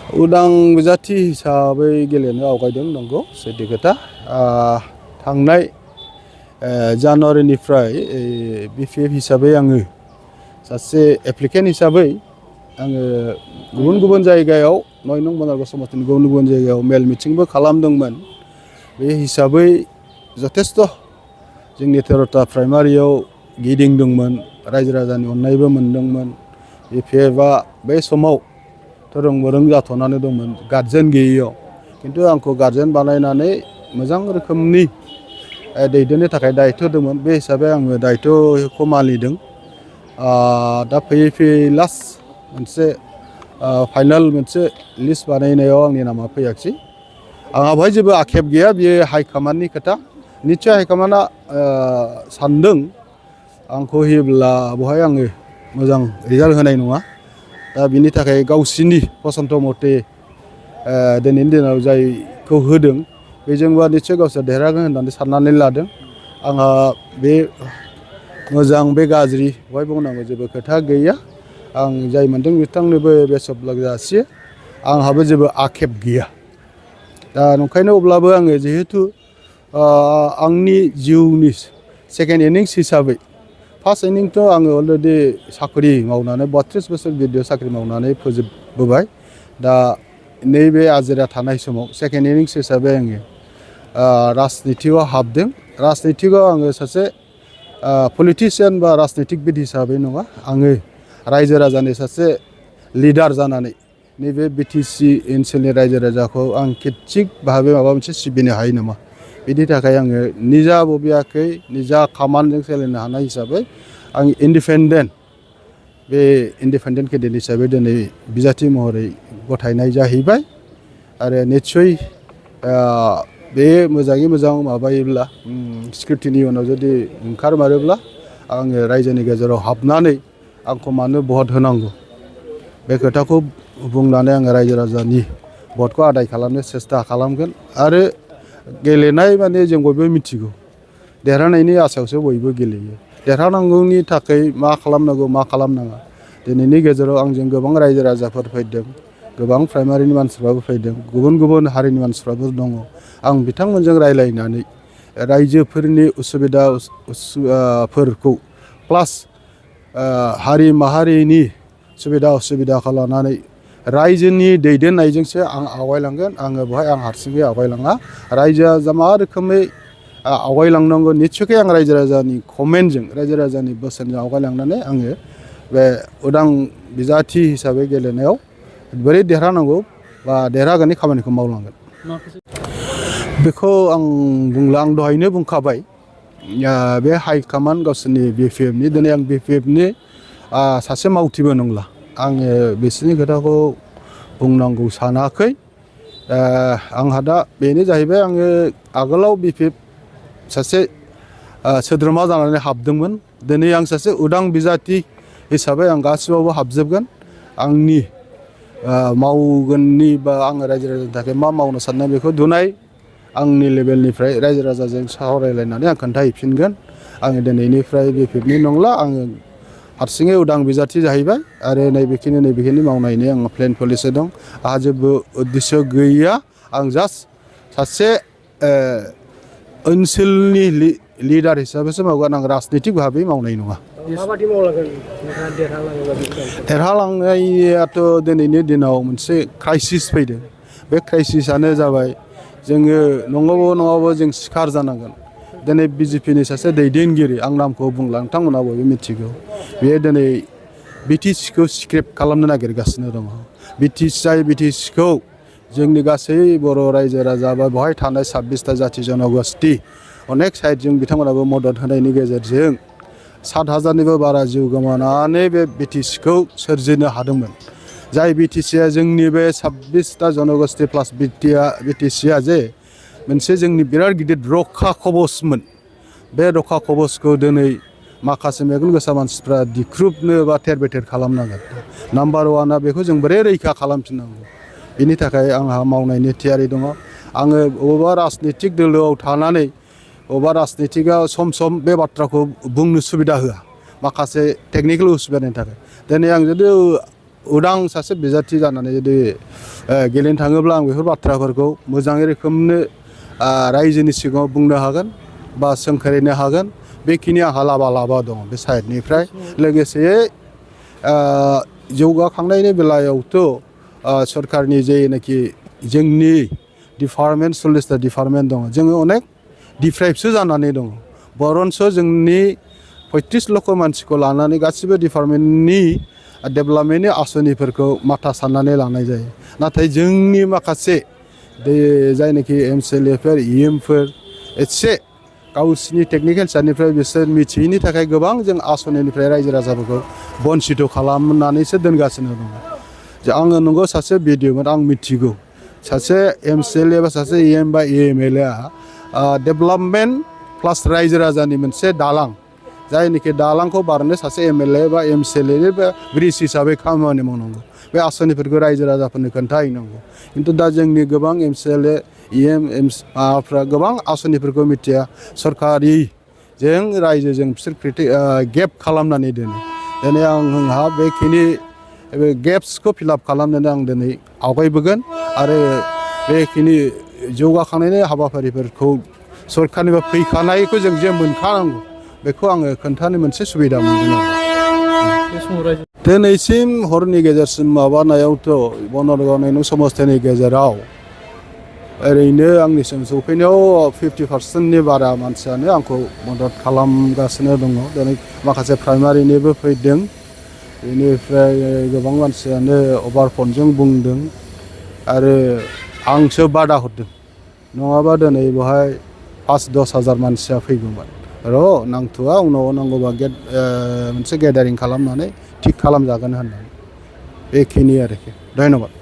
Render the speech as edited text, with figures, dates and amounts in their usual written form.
उदां बिजाथि हिसाबै गेलेनो आवगायदों नंगौ सैथो खोथा थांनाय जानुवारिनिफ्राय बिपिएफ हिसाबै आङो सासे एप्लिकेन्ट हिसाबै आङो गुबुन गुबुन जायगायाव 9 नं बनरग समाजनि गुबुन गुबुन जायगायाव मेल मिटिंबो खालामदोंमोन बे हिसाबै जथेस्थ' जोंनि 13ता प्राइमारियाव गिदिंदोंमोन रायजो राजानि अननायबो मोनदोंमोन बिपिएफआ बे समाव थोरों बोरों जाथ'नानै दंमोन गार्जेन गैयैयाव खिन्थु आंखौ गार्जेन बानायनानै मोजां रोखोमनि दैदेननो थाखाय दायित्व दंमोन बे हिसाबै आङो दायित्वखौ मानिदों दा फैयै फैयै लास्ट मोनसे फाइनाल मोनसे लिस्ट बानायनायाव आंनि नामा फैयाखिसै आंहा बेवहाय जेबो आक्षेप गैया बेयो हाइकमान्डनि खोथा निस्सय हाइकमान्डआ सानदों आंखौ होयोब्ला बेवहाय आङो मोजां रिजाल्ट होनाय नङा दा बिनि थाखाय गावसिनि फसन्थ मथे दिनैनि दिनाव जायखौ होदों बेजोंबा निस्सय गावसोर देरहागोन होननानै साननानै लादों आंहा बे मोजां बे गाज्रि बेवहाय बुंनांगौ जेबो खोथा गैया आं जाय मोनदों बिथांनोबो बेस्ट अफ लाक जासियो आंहाबो जेबो आक्षेप गैया दा नंखायनो अब्लाबो आङो जिहेथु आंनि जिउनि सेकेन्ड इनिंस हिसाबै फार्स्ट इनिंथ' आङो अलरेडि साख्रि मावनानै 32 बोसोर भिडिअ साख्रि मावनानै फोजोबबोबाय दा नैबे आजिरा थानाय समाव सेकेन्ड इनिंस हिसाबै आङो राजनितिकआव हाबदों राजनितिकआव आङो सासे पलिटिसियान बा राजनितिकबिद हिसाबै नङा आङो रायजो राजानि सासे लिडार जानानै नैबे बिटिसि ओनसोलनि रायजो राजाखौ आं खिथिक भाबै माबा मोनसे सिबिनो हायो नामा बिनि थाखाय आङो निजा बबेयाखै निजा खामानिजों सोलिनो हानाय हिसाबै आं इन्डिपेन्डेन्ट बे इन्डिपेन्डेन्ट केन्डिडेट हिसाबै दिनै बिजाथि महरै गथायनाय जाहैबाय आरो निस्सय बे मोजाङै मोजां माबायोब्ला स्क्रुटिनि उनाव जुदि ओंखारमारोब्ला आङो रायजोनि गेजेराव हाबनानै आंखौ मानो भट होनांगौ बे खोथाखौ बुंनानै आङो रायजो राजानि भटखौ आदाय खालामनो सेस्था खालामगोन आरो गेलेनाय माने जों बयबो मिथिगौ देरहानायनि आसायावसो बयबो गेलेयो देरहानांगौनि थाखाय मा खालामनांगौ मा खालामनाङा दिनैनि गेजेराव आंजों गोबां रायजो राजाफोर फैदों गोबां प्राइमारिनि मानसिफ्राबो फैदों गुबुन गुबुन हारिनि मानसिफ्राबो दङ आं बिथांमोनजों रायज्लायनानै रायजोफोरनि उसुबिदाफोरखौ प्लास हारि माहारिनि सुबिदा उसुबिदाखौ लानानै रायजोनि दैदेननायजोंसो आं आवगायलांगोन आङो बेवहाय आं हारसिङै आवगायलाङा रायजोआ मा रोखोमै आवगायलांनांगौ निस्सय आं रायजो राजानि कमेन्टजों रायजो राजानि बोसोनजों आवगायलांनानै आङो बे उदां बिजाथि हिसाबै गेलेनायाव बोरै देरहानांगौ बा देरहागोननि खामानिखौ मावलांगोन बेखौ आं बुंला आं दहायनो बुंखाबाय बे हाइकमान्ड गावसोरनि बिपिएफनि दिनै आं बिपिएफनि सासे मावथिबो नंला आङो बिसोरनि खोथाखौ बुंनांगौ सानाखै आंहा दा बेनो जाहैबाय आङो आगोलाव बिपिएफ सासे सोद्रोमा जानानै हाबदोंमोन दिनै आं सासे उदां बिजाथि हिसाबै आं गासिबावबो हाबजोबगोन आंनि मावगोननि बा आङो रायजो राजानि थाखाय मा मावनो सानदों बेखौ दुनाय आंनि लेभेलनिफ्राय रायजो राजाजों सावरायलायनानै आं खोन्थाहैफिनगोन आङो दिनैनिफ्राय बिपिएफनि नंला आङो हारसिङै उदां बिजाथि जाहैबाय आरो नैबेखिनि मावनायनि आंहा प्लेन पलिसि दं आंहा जेबो उद्देश्य गैया आं जास्ट सासे ओनसोलनि लिडार हिसाबैसो मावगोन आं राजनितिक भाबै मावनाय नङा माबादि मावलांगोन देरहालांनायाथ' दिनैनि दिनाव मोनसे क्राइसिस फैदों बे क्राइसिसआनो जाबाय जोङो नङाबो जों सिखार जानांगोन दिनै बिजेपिनि सासे दैदेनगिरि आं नामखौ बुंला नोंथांमोना बयबो मिथिगौ बेयो दिनै बिटिसिखौ स्क्रेप खालामनो नागिरगासिनो दङ बिटिसिखौ जोंनि गासै बर' रायजो राजा बा बेवहाय थानाय 26ता जाथि जनगोष्ठी अनेक साइडजों बिथांमोनाबो मदद होनायनि गेजेरजों 7,000निबो बारा जिउ गोमानानै बे बिटिसिखौ सोरजिनो हादोंमोन जाय बिटिसिया जोंनि बे 26ता जनगोष्ठी प्लास बिटिसिया जे मोनसे जोंनि बिराद गिदिर रखा कबचमोन बे रखा कबचखौ दिनै माखासे मेगन गोसा मानसिफ्रा दिख्रुबनो बा थेर बेथेर खालामनांगोन नाम्बार वानआ बेखौ जों बोरै रैखा खालामफिननांगौ बिनि थाखाय आंहा मावनायनि थियारि दङ आङो बबेबा राजनितिक दोलोआव थानानै बबेबा राजनितिकआ सम सम बे बाथ्राखौ बुंनो सुबिदा होआ माखासे टेकनिकेल उसुबिदानि थाखाय दिनै आं जुदि उदां सासे बिजाथि जानानै जुदि गेलेनो थाङोब्ला आं बेफोर बाथ्राफोरखौ मोजाङै रोखोमनो रायजोनि सिगाङाव बुंनो हागोन बा सोंखारिनो हागोन बेखिनि आंहा लाबा दङ बे साइडनिफ्राय लोगोसे जौगाखांनायनि बेलायावथ' सरकारनि जेनाखि जोंनि डिपार्टमेन्ट 40टा डिपार्टमेन्ट दङ जोङो अनेक डिप्राइभसो जानानै दङ बरन्स जोंनि 35 लक्ष मानसिखौ लानानै गासिबो डिपार्टमेन्टनि डेभेलपमेन्टनि आसनिफोरखौ माथा साननानै लानाय जायो नाथाय जोंनि माखासे जायनाखि एमसिएलएफोर इएमफोर एसे गावसिनि टेकनिकेल साइडनिफ्राय बिसोर मिथियैनि थाखाय गोबां जों आसनिनिफ्राय रायजो राजाफोरखौ बन्सित खालामनानैसो दोनगासिनो दङ जे आङो नंगौ सासे बिडिअमोन आं मिथिगौ सासे एमसिएलए बा सासे इएम बा इएमएलए डेभेलपमेन्ट प्लास रायजो राजानि मोनसे दालां जायनिखि दालांखौ बारनो सासे एमएलए बा एमसिएलए बा ब्रिज हिसाबै खामानि मावनांगौ बे आसनिफोरखौ रायजो राजाफोरनो खोन्थाहैनांगौ खिन्थु दा जोंनि गोबां एमसिएलए इएम माबाफ्रा गोबां आसनिफोरखौ मिथिया सरकारिजों रायजोजों बिसोर गेप खालामनानै दोनो दिनै आंहा बेखिनि गेप्सखौ फिलाप खालामनानै आं दिनै आवगायबोगोन आरो बेखिनि जौगाखांनायनि हाबाफारिफोरखौ सरकारनिफ्राय फैखानायखौ जों जे मोनखानांगौ बेखौ आङो खोन्थानो मोनसे सुबिदा मोनदों आरो दिनैसिम हरनि गेजेरसिम माबानायावथ' बनरग नयनं समस्थिनि गेजेराव ओरैनो आंनिसिम सौफैनायाव 50%नि बारा मानसियानो आंखौ मदद खालामगासिनो दङ दिनै माखासे प्राइमारिनिबो फैदों बेनिफ्राय गोबां मानसियानो अभार फनजों बुंदों आरो आंसो बादा हरदों नङाबा दिनै बेवहाय 5-10 हाजार मानसिया फैगौमोन र' नांथ'आ उनाव नांगौबा मोनसे गेदारिं खालामनानै थिग खालामजागोन होननानै बेखिनि आरोखि धन्यबाद।